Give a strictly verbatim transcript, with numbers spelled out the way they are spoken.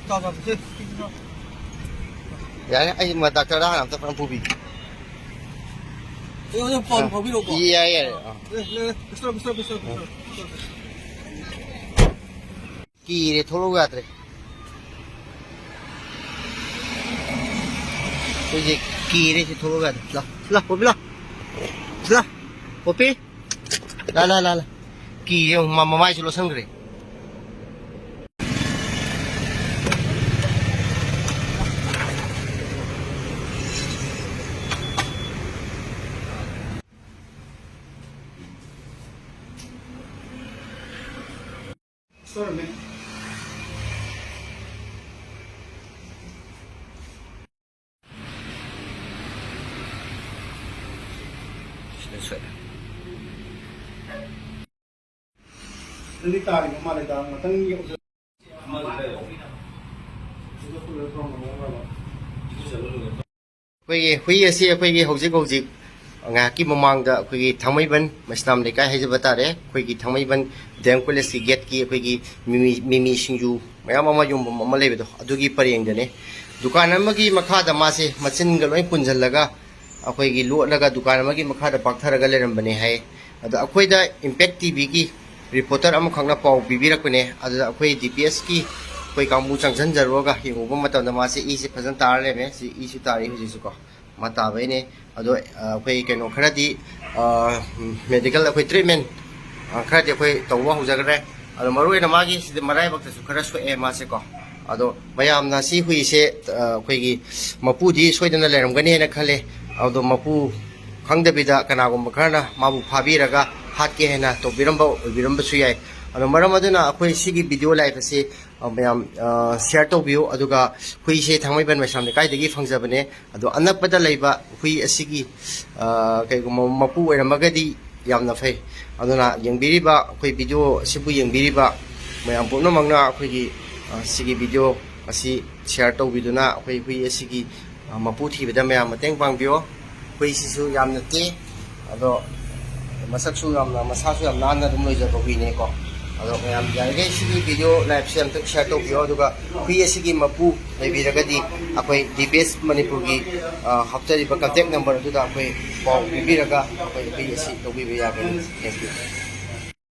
ꯆꯥ, ꯆꯥ, ꯆꯥ, ꯁꯦ꯫ ꯌꯥꯔꯦ, ꯑꯩ ꯃ-, ꯗꯥꯛꯇꯔꯗ ꯍꯥꯟꯅ ꯑꯝꯇ ꯐꯖꯅ ꯄꯨꯕꯤꯒꯦ꯫ ꯑꯩ ꯑꯣꯖꯥ ꯄꯥꯎ ꯑꯥ꯫ ꯐꯥꯎꯕꯤꯔꯛꯎꯀꯣ꯫ ꯌꯥꯏ, ꯌꯥꯏ, ꯑꯥ꯫ ꯑꯦ, ꯂꯦ, ꯂꯦ, ꯄꯤꯁꯇꯣ, ꯄꯤꯁꯇꯣ, ꯄꯤꯁꯇꯣ, ꯄꯤꯁꯇꯣ, ꯑꯥ꯫ ꯄꯤꯁꯇꯣ꯫ ꯀꯤꯔꯦ, ꯊꯣꯛꯂꯛꯎ ꯌꯥꯗ꯭ꯔꯦ꯫ ꯑꯩꯈꯣꯏꯁꯦ ꯀꯤꯔꯦ, ꯁꯤ ꯊꯣꯛꯂꯛꯎ ꯌꯥꯗ꯭ꯔꯦ꯫ ꯂꯥ, ꯂꯥ, ꯄꯣꯄꯤ, ꯂꯥ꯫ ꯂꯥ, ꯄꯣꯄꯤ꯫ ꯂꯥ, ꯂꯥ, ꯂꯥ, ꯂꯥ꯫ ꯀꯤꯔꯦ, ꯃ-, ꯃꯃꯥꯏꯁꯨ ꯂꯣꯠꯁꯟꯈ꯭ꯔꯦ꯫ ꯁꯤꯗ ꯁꯣꯛꯑꯦ꯫ ꯅꯪꯗꯤ ꯇꯥꯔꯤꯕ ꯃꯥꯜꯂꯦꯗ, ꯉꯥꯛꯇꯪ ꯌꯦꯡꯉꯨ꯫ ꯑꯩꯈꯣꯏꯒꯤ ꯍꯨꯏ ꯑꯁꯤ ꯑꯩꯈꯣꯏꯒꯤ ꯍꯧꯖꯤꯛ ꯍꯧꯖꯤꯛ ꯉꯥꯏꯍꯥꯛꯀꯤ ꯃꯃꯥꯡꯗ ꯑꯩꯈꯣꯏꯒꯤ ꯊꯥꯡꯃꯩꯕꯟ ꯃꯩꯁꯅꯥꯝ ꯂꯩꯀꯥꯏ ꯍꯥꯏꯖꯕ ꯇꯥꯔꯦ, ꯑꯩꯈꯣꯏꯒꯤ ꯊꯥꯡꯃꯩꯕꯟ ꯗꯤ ꯑꯦꯝ ꯀꯣꯂꯦꯖꯀꯤ ꯒꯦꯠꯀꯤ ꯑꯩꯈꯣꯏꯒꯤ ꯃꯤꯃꯤ, ꯃꯤꯃꯤ ꯁꯤꯡꯖꯨ ꯃꯌꯥꯝ ꯑꯃ ꯌꯣꯟꯐꯝ ꯑꯃ ꯂꯩꯕꯗꯣ, ꯑꯗꯨꯒꯤ ꯄꯔꯦꯡꯗꯅꯦ꯫ ꯗꯨꯀꯥꯟ ꯑꯃꯒꯤ ꯃꯈꯥꯗ ꯃꯥꯁꯦ ꯃꯆꯤꯟꯒ ꯂꯣꯏ ꯄꯨꯟꯁꯤꯜꯂꯒ ꯑꯩꯈꯣꯏꯒꯤ ꯂꯣꯠꯂꯒ ꯗꯨꯀꯥꯟ ꯑꯃꯒꯤ ꯃꯈꯥꯗ ꯄꯥꯛꯊꯔꯒ ꯂꯩꯔꯝꯕꯅꯦ ꯍꯥꯏ꯫ ꯑꯗꯣ ꯑꯩꯈꯣꯏꯗ ꯏꯝꯄꯦꯛ ꯇꯤ ꯚꯤꯒꯤ ꯔꯤꯄꯣꯔꯇꯔ ꯑꯃꯈꯛꯅ ꯄꯥꯎ ꯄꯤꯕꯤꯔꯛꯄꯅꯦ꯫ ꯑꯗꯨꯗ ꯑꯩꯈꯣꯏ ꯗꯤ ꯄꯤ ꯑꯦꯁꯀꯤ ꯑꯩꯈꯣꯏ ꯀꯥꯡꯕꯨ ꯆꯪꯁꯤꯟꯖꯔꯨꯔꯒ ꯌꯦꯡꯉꯨꯕ ꯃꯇꯝꯗ ꯃꯥꯁꯦ ꯏꯁꯦ ꯐꯖꯅ ꯇꯥꯔ ꯂꯩꯔꯝꯃꯦ꯫ ꯁꯤ ꯏꯁꯨ ꯇꯥꯔꯤ ꯍꯧꯖꯤꯛꯁꯨꯀꯣ, ꯃꯥ ꯇꯥꯕꯩꯅꯦ꯫ ꯑꯗꯣ, ꯑ, ꯑꯩꯈꯣꯏ ꯀꯩꯅꯣ ꯈꯔꯗꯤ, ꯑ, ꯃꯦꯗꯤꯀꯦꯜ ꯑꯩꯈꯣꯏ ꯇ꯭ꯔꯤꯠꯃꯦꯟ, ꯑ, ꯈꯔꯗꯤ ꯑꯩꯈꯣꯏ ꯇꯧꯕ ꯍꯧꯖꯈ꯭ꯔꯦ꯫ ꯑꯗꯣ ꯃꯔꯨꯑꯣꯏꯅ ꯃꯥꯒꯤ ꯁꯤꯗ ꯃꯔꯥꯏꯕꯛꯇꯁꯨ ꯈꯔ ꯁꯣꯛꯑꯦ ꯃꯥꯁꯦꯀꯣ꯫ ꯑꯗꯣ ꯃꯌꯥꯝꯅ ꯁꯤ ꯍꯨꯏꯁꯦ, ꯑ, ꯑꯩꯈꯣꯏꯒꯤ ꯃꯄꯨꯗꯤ ꯁꯣꯏꯗꯅ ꯂꯩꯔꯝꯒꯅꯤ ꯍꯥꯏꯅ ꯈꯜꯂꯦ꯫ ꯑꯗꯣ ꯃꯄꯨ ꯈꯪꯗꯕꯤꯗ ꯀꯅꯥꯒꯨꯝꯕ ꯈꯔꯅ ꯃꯥꯕꯨ ꯐꯥꯕꯤꯔꯒ ꯍꯥꯠꯀꯦ ꯍꯥꯏꯅ ꯇꯧꯕꯤꯔꯝꯕ ꯑꯣꯏꯕꯤꯔꯝꯕꯁꯨ ꯌꯥꯏ꯫ ꯑꯗꯣ ꯃꯔꯝ ꯑꯗꯨꯅ ꯑꯩꯈꯣꯏ ꯁꯤꯒꯤ ꯚꯤꯗꯤꯑꯣ ꯂꯥꯏꯐ ꯑꯁꯤ, ꯑ, ꯃꯌꯥꯝ, ꯑ, ꯁꯤꯌꯔ ꯇꯧꯕꯤꯌꯨ꯫ ꯑꯗꯨꯒ ꯍꯨꯏꯁꯦ ꯊꯥꯡꯃꯩꯕꯟ ꯃꯩꯁꯅꯥꯝ ꯂꯩꯀꯥꯏꯗꯒꯤ ꯐꯪꯖꯕꯅꯦ꯫ ꯑꯗꯣ ꯑꯅꯛꯄꯗ ꯂꯩꯕ ꯍꯨꯏ ꯑꯁꯤꯒꯤ, ꯑ, ꯀꯩꯒꯨꯝꯕ ꯃꯄꯨ ꯑꯣꯏꯔꯝꯃꯒꯗꯤ ꯌꯥꯝꯅ ꯐꯩ꯫ ꯑꯗꯨꯅ ꯌꯦꯡꯕꯤꯔꯤꯕ, ꯑꯩꯈꯣꯏ ꯚꯤꯗꯤꯑꯣ ꯑꯁꯤꯕꯨ ꯌꯦꯡꯕꯤꯔꯤꯕ ꯃꯌꯥꯝ ꯄꯨꯝꯅꯃꯛꯅ ꯑꯩꯈꯣꯏꯒꯤ, ꯑ, ꯁꯤꯒꯤ ꯚꯤꯗꯤꯑꯣ ꯑꯁꯤ ꯁꯤꯌꯔ ꯇꯧꯕꯤꯗꯨꯅ ꯑꯩꯈꯣꯏ ꯍꯨꯏ ꯑꯁꯤꯒꯤ, ꯑ, ꯃꯄꯨ ꯊꯤꯕꯗ ꯃꯌꯥꯝ ꯃꯇꯦꯡ ꯄꯥꯡꯕꯤꯌꯣ꯫ ꯍꯨꯏꯁꯤꯁꯨ ꯌꯥꯝꯅ ꯇꯦ, ꯑꯗꯣ ꯃꯁꯛꯁꯨ ꯌꯥꯝꯅ, ꯃꯁꯥꯁꯨ ꯌꯥꯝ ꯅꯥꯟꯅ ꯑꯗꯨꯝ ꯂꯣꯏꯖꯕ ꯍꯨꯏꯅꯦꯀꯣ꯫ ꯑꯗꯣ ꯃꯌꯥꯝ ꯌꯥꯔꯤꯈꯩ ꯁꯤꯒꯤ video live ꯁꯦ ꯑꯝꯇ share ꯇꯧꯕꯤꯌꯣ, ꯑꯗꯨꯒ ꯍꯨꯏ ꯑꯁꯤꯒꯤ ꯃꯄꯨ ꯂꯩꯕꯤꯔꯒꯗꯤ ꯑꯩꯈꯣꯏ ꯗꯤ ꯕꯦꯁ ꯃꯅꯤꯄꯨꯔꯒꯤ, ꯑ, ꯍꯥꯞꯆꯔꯤꯕ contact number ꯑꯗꯨꯗ ꯑꯩꯈꯣꯏ ꯄꯥꯎ ꯄꯤꯕꯤꯔꯒ ꯑꯩꯈꯣꯏ ꯍꯨꯏ ꯑꯁꯤ ꯂꯧꯕꯤꯕ ꯌꯥꯒꯅꯤ꯫ Thank you꯫